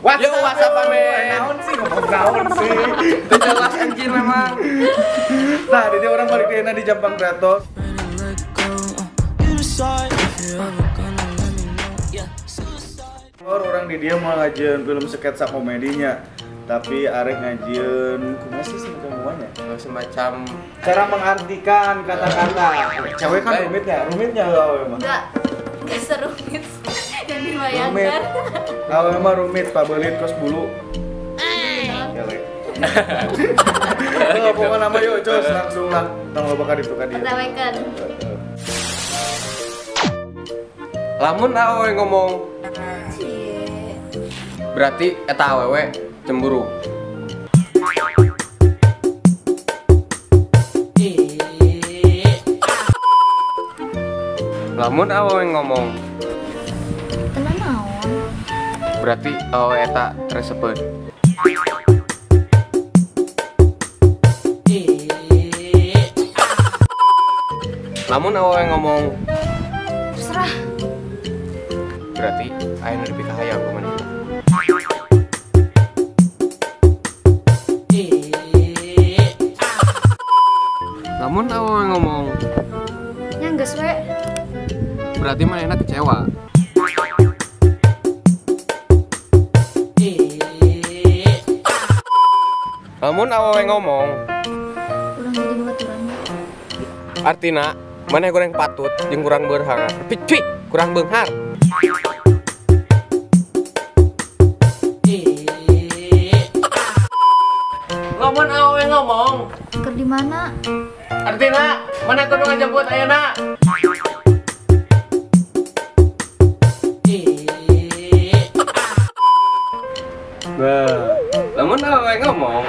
Yo, what's up, men? Naon sih, ngomong naon sih. Itu jelas anjir memang. Nah, jadi orang balik deui di Jampang Kreator. Orang di dia mau ngajieun film sketsa komedinya. Tapi arek ngajieun kumaha sih semuanya? Semacam cara mengartikan kata-kata. Cewek kan rumitnya, rumitnya awewe mah. Enggak serumit yang dibayangkan. Awewe mah rumit, pabelit kos bulu. Kelek. Oh, pokoknya nama yuk, cos langsung lah. Tong loba ka ditu ka dieu. Pertawekeun. Lamun awewe ngomong berarti eta awewe cemburu. Lamun awewe ngomong tenang naon, berarti awewe eta resepeun. Lamun awewe ngomong terserah, berarti aya nu dipikahayang ku manehna. Lamun awewe ngomong nya geus we, berarti manehna kecewa. Lamun awewe ngomong urang jadi babaturan, artina maneh kurang patut jeung kurang berhar. Picuy, kurang beunghar. Lamun awewe ngomong keur di mana, artina maneh kudu ngajemput ayeuna. Nah, lamun awewe ngomong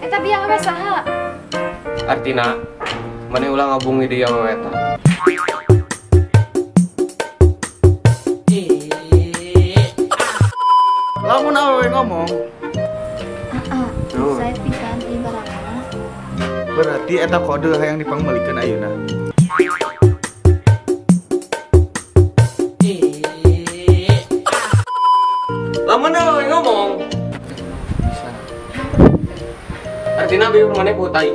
eta biang awewe saha, artina maneh ulah ngabungi deui awewe eta. Lamun awewe ngomong saya pisan ieu barangna, berarti eta kode hayang dipangmeulikeun ayeuna. Lamun awewe ngomong bisa, artina bibir maneh bau tai.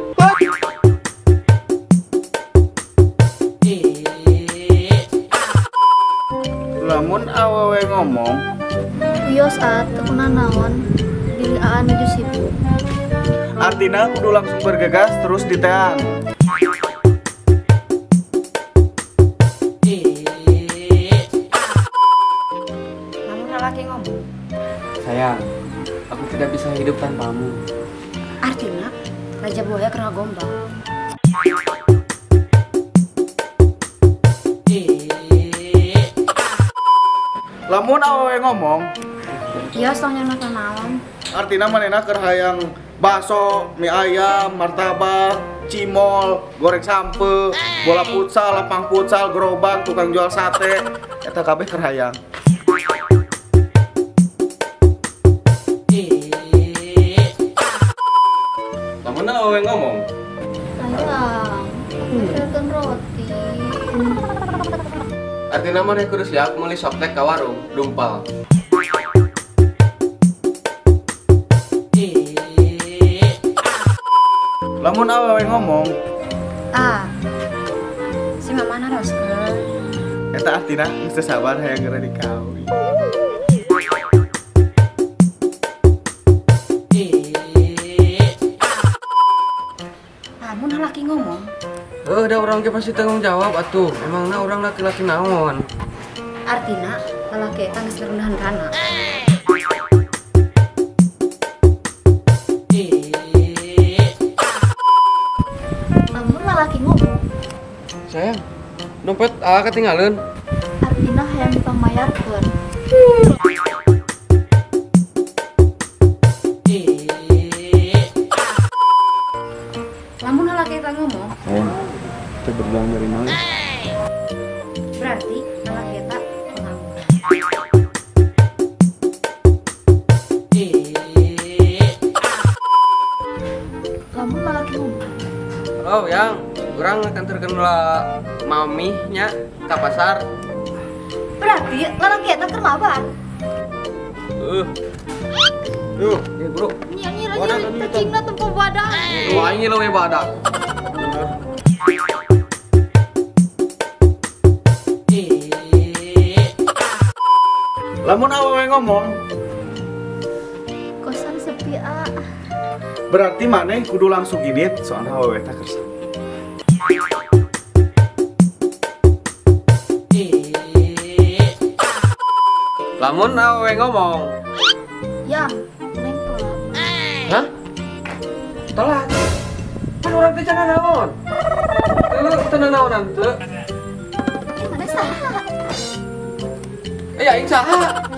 Lamun awewe ngomong wios a teu kunanaon bilih aa nuju sibuk, artina kudu langsung bergegas terus diteang. Lamun lalaki ngomong sayang, aku tidak bisa hidup tanpamu, artina raja buaya keur ngagombal. Lamun awewe ngomong kios tong nyanak naon, artina manehna keur hayang bakso, mie ayam, martabak, cimol, goreng sampe, bola futsal, lapang futsal, gerobak, tukang jual sate, eta kabeh keur hayang. Lamun awewe ngomong sayang, aku pengen roti, artina maneh kudu siap meuli softtek ka warung dumpal. Lamun awewe ngomong si mama naroskeun, eta artina geus teu sabar hayang geura dikawin. Lamun lalaki ngomong da urang ge pasti tanggung jawab atuh. Emangna urang laki-laki naon? Artina lalaki eta geus ngerendahan kana. Lamun lalaki ngomong sayang, dompet aa ketinggalan, artina hayang dipangmayarkeun. Lamun lalaki eta ngomong sayang, kita berjuang dari nol, berarti lalaki eta pengangguran. Lamun lalaki ngomong oh yang urang akan terkenal mamihnya ke pasar, berarti lalaki eta keur mabar. Heuh. Yuh, Ye, bro. Nyi nyi cacingna tempo badak. Wah, aing leuwih badak. Lamun awewe ngomong, Kosan sepi a. Berarti maneh kudu langsung indit soalna awewe teh kersa. Lamun awewe ngomong, Yang, neng telat. Hah? Telat. Pan urang teh can naon? Teu teu naonan teu. Eh, mana saha? Eh, aing saha?